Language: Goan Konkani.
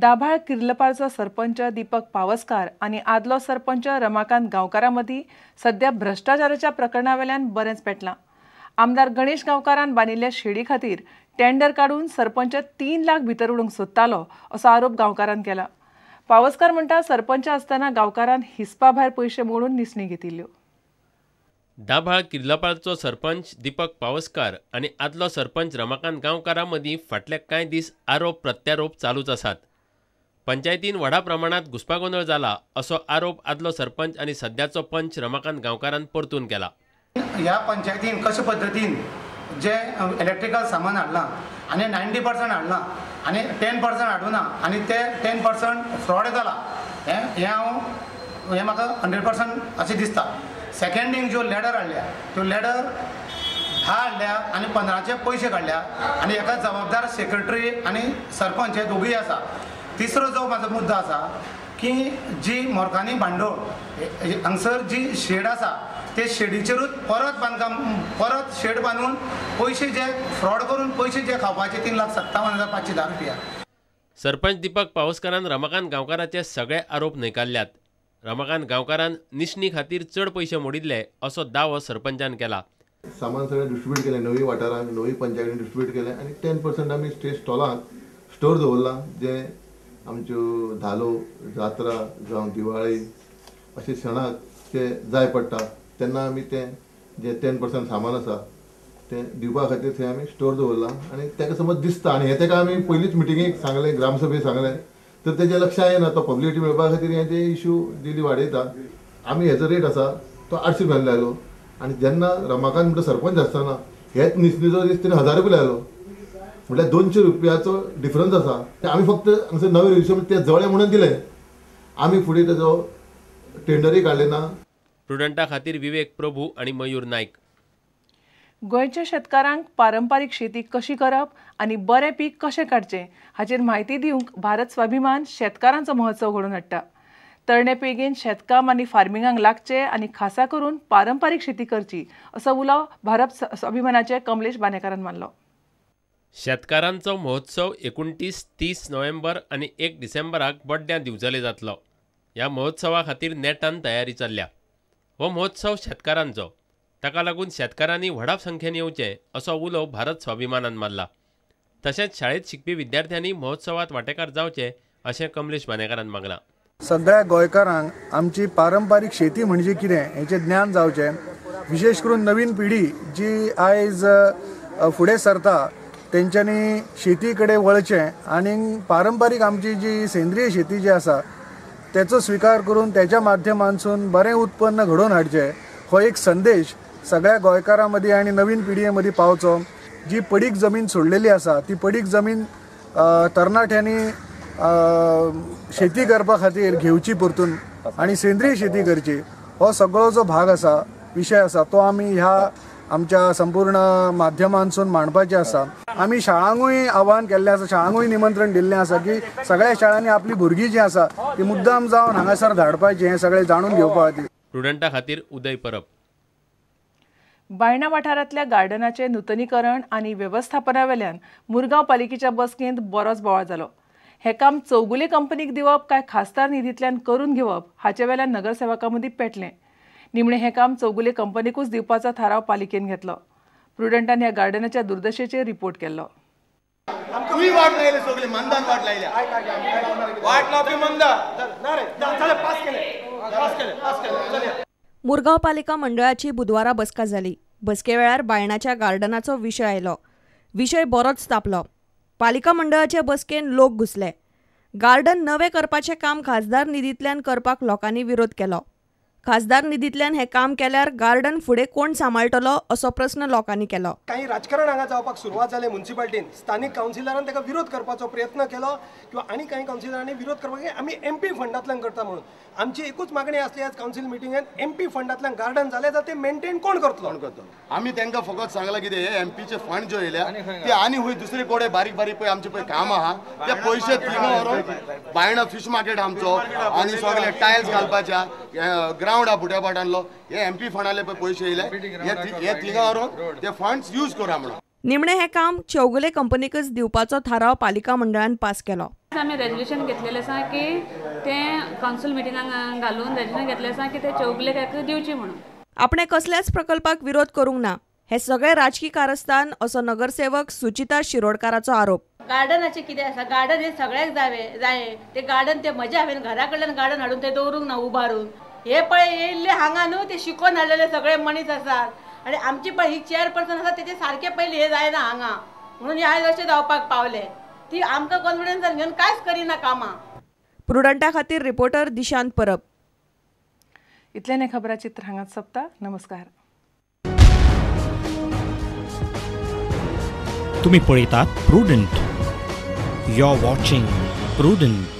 दाभाळ किर्लपाळचो सरपंच दीपक पावसकार आनी आदलो सरपंच रमाकांत गांवकारा मदीं सध्या भ्रश्टाचाराच्या प्रकरणावेल्यान बरेंच पेटलां. आमदार गणेश गांवकारान बांदिल्ल्या शेडी खातीर टेंडर काडून सरपंच 3 लाख भितर उडोवंक सोदतालो असो आरोप गांवकारान केला. पावसकार म्हणटा सरपंच आसतना गांवकारान हिसपा भायर पयशे मोडून निसणी घेतिल्ल्यो. दाभाळ किर्लपाळचो सरपंच दीपक पावसकार आनी आदलो सरपंच रमाकांत गांवकारा मदीं फाटले कांय दीस आरोप प्रत्यारोप चालूच आसात. पंचायतीन व्हडा प्रमाणात घुस्पागोंदळ जाला असो आरोप आदलो सरपंच आनी सद्याचो पंच रमाकांत गांवकारान परतून केला. ह्या पंचायतीन कशे पद्दतीन जे इलेक्ट्रिकल सामान हाडलां आनी 90% हाडलां आनी 10% हाडूना आनी ते 10% फ्रॉड जाला हें हांव हें म्हाका 100% अशें दिसता. सेकेंड थिंग ज्यो लॅडर हाडल्या त्यो लॅडर 10 हाडल्या आनी 15चे पयशे काडल्या आनी एका जबाबदार सेक्रेटरी आनी सरपंच हे दोगूय आसा. तिसरो जो म्हाजो मुद्दो आसा की जी मोरखानी भांडोळ हांगसर जी शेड आसा ते शेडीचेरूच परत बांदकाम परत शेड बांदून पयशे जे फ्रॉड करून पयशे जे खावपाचे 3,57,510 रुपया. सरपंच दीपक पावसकारान रमाकांत गांवकाराचे सगळे आरोप न्हयकारल्यात. रमाकांत गांवकारान निसणी खातीर चड पयशे मोडिल्ले असो दावो सरपंचान केला. सामान सगळें डिस्ट्रिब्यूट केलें नवी वाठारांक नवी पंचायतीन डिस्ट्रिब्यूट केलें आनी 10% आमी स्टेट स्टॉलांत स्टोर दवरलां जे आमच्यो धालो जात्रा जावं दिवाळी अशे सणाक ते जाय पडटा तेन्ना आमी तें जें 10% सामान आसा तें दिवपा खातीर थंय आमी स्टोर दवरलां आनी ताका समज दिसता आनी हें ताका आमी पयलींच मिटिंगेक सांगलें ग्रामसभेक सांगलें तर तेजें लक्षां येना तो पब्लिसिटी मेळपा खातीर हें ते इशू डेली वाडयता. आमी हेजो रेट आसा तो 800 रुपयान लायलो आनी जेन्ना रमाकांत म्हणटा सरपंच आसतना हेच निसणीचो दीस तेणें 1000 रुपया लायलो म्हटल्यार 200 रुपयाचो डिफरन्स आसा. ते आमी फक्त हांगसर नवे रिविजन ते जळे म्हणून दिले आमी फुडें तेजो टेंडरूय काडलें ना. प्रुडंटा खातीर विवेक प्रभू आनी मयूर नायक. गोंयच्या शेतकारांक पारंपारीक शेती कशी करप आनी बरें पीक कशें काडचें हाचेर म्हायती दिवंक भारत स्वाभिमान शेतकारांचो महोत्सव घडोवन हाडटा. तरणे पिळगेन शेतकाम आनी फार्मिंगाक लागचें आनी खासा करून पारंपारीक शेती करची असो उलो भारत स्वाभिमानाचे कमलेश बानेकारान मारलो. शेतकारांचो महोत्सव 29, 30 नोव्हेंबर आनी 1 डिसेंबराक बड्ड्यां दिवचले जातलो. ह्या महोत्सवा खातीर नेटान तयारी चल्ल्या. हो महोत्सव शेतकारांचो, ताका लागून शेतकारांनी व्हडा संख्येन येवचें असो उलो भारत स्वाभिमानान मारला. तशेंच शाळेंत शिकपी विद्यार्थ्यांनी महोत्सवात वांटेकार जावचें अशें कमलेश बानेकारान मागलां. सगळ्या गोंयकारांक आमची पारंपारीक शेती म्हणजे कितें हेचें ज्ञान जावचें, विशेष करून नवीन पिढी जी आयज फुडें सरता तेंच्यांनी शेती कडेन वळचें आनी पारंपारीक आमची जी सेंद्रीय शेती जी आसा तेचो स्विकार करून तेच्या माध्यमांतसून बरें उत्पन्न घडोवन हाडचें हो एक संदेश सगळ्या गोंयकारां मदीं आनी नवीन पिढये मदीं पावचो. जी पडीक जमीन सोडलेली आसा ती पडीक जमीन तरणाट्यांनी शेती करपा खातीर घेवची परतून आनी सेंद्रीय शेती करची हो सगळो जो भाग आसा विशय आसा तो आमी ह्या आमच्या संपूर्ण माध्यमांतसून मांडपाचें आसा. आमी शाळांकूय आव्हान केल्लें आसा, शाळांकूय निमंत्रण दिल्लें आसा की सगळ्या शाळांनी आपली भुरगीं जीं आसा ती मुद्दाम जावन हांगासर धाडपाचें हें सगळें जाणून घेवपा खातीर. प्रुडंटा खातीर उदय परब. बायणा वाठारांतल्या गार्डनाचें नुतनीकरण आनी वेवस्थापनावेल्यान मुरगांव पालिकेच्या बसकेंत बरोच बोवाळ जालो. हें काम चौगुले कंपनीक दिवप काय खासदार निधींतल्यान करून घेवप हाचे वेल्यान नगरसेवकां मदीं पेटलें. निमणें हें काम चौगुले कंपनीकूच दिवपाचो थाराव पालिकेन घेतलो. प्रुडंटान ह्या गार्डनाच्या दुर्दशेचेर रिपोर्ट केल्लो. मुरगांव पालिका मंडळाची बुधवारा बसका जाली. बसके वेळार बायणाच्या गार्डनाचो विशय आयलो. विशय बरोच तापलो. पालिका मंडळाचे बसकेन लोक घुसले. गार्डन नवें करपाचें काम खासदार निधींतल्यान करपाक लोकांनी विरोध केलो. खासदार निधींतल्यान हें काम केल्यार गार्डन फुडें कोण सांबाळटलो असो प्रस्न लोकांनी केलो. काही राजकारण हांगा जावपाक सुरवात जालें. म्युनिसिपालिटीन स्थानीक कावन्सिलरान ताका विरोध करपाचो प्रयत्न केलो किंवा आनी काही कावन्सिलरांनी विरोध करपाक आमी एमपी फंडांतल्यान करता म्हणून आमची एकूच मागणी आसली आज कावन्सिल मिटिंगेन एमपी फंडांतल्यान गार्डन जालें जाल्यार तें मेंटेन कोण करतलो. आमी तांकां फकत सांगलां कितें हे एमपीचे फंड जो येयल्या ते आनी खंय दुसरे कडेन बारीक बारीक पळय आमचे पळय काम आहा ते पयशे थिंगा व्हरोन बायणा फिश मार्केट आमचो आनी सगळे टायल्स घालपाच्या ग्रावंड हा बुट्यापाटांतलो हे एमपी फंडाले पळय पयशे येयले हे थिंगा व्हरोन ते फंड्स यूज करा म्हणून. निमणें हें काम चौगुले कंपनीकच दिवपाचो थाराव पालिका मंडळान पास केलो. आमी रेजल्युशन घेतलेलें आसा की तें कावन्सील मिटिंगाक घालून रेजल्युशन घेतलें आसा की ते चौगुले काका दिवची म्हणून. आपणे कसल्याच प्रकल्पाक विरोध करूंक ना, हे सगळे राजकी कारस्थान असो नगरसेवक सुचिता शिरोडकाराचो आरोप. गार्डनाचें कितें आसा, गार्डन हे सगळ्यांक जाय ते गार्डन ते म्हज्या हांवें घरा कडल्यान गार्डन हाडून ते दवरूंक ना उबारून. हे पळय येयल्ले हांगा न्हू ते शिकोवन हाडलेले सगळे मनीस आसात आनी आमची पळय ही चेअरपर्सन आसा तेचे सारके पयलीं हे जायना हांगा, म्हणून हे आयज अशें जावपाक पावले. ती आमकां कॉन्फिडन्सान घेवन कांयच करिना कामां. प्रुडंटा खातीर रिपोर्टर दिशांत परब. इतलें हें खबराचित्र हांगाच सोंपता. नमस्कार. तुम्ही पळयतात Prudent. You are watching Prudent.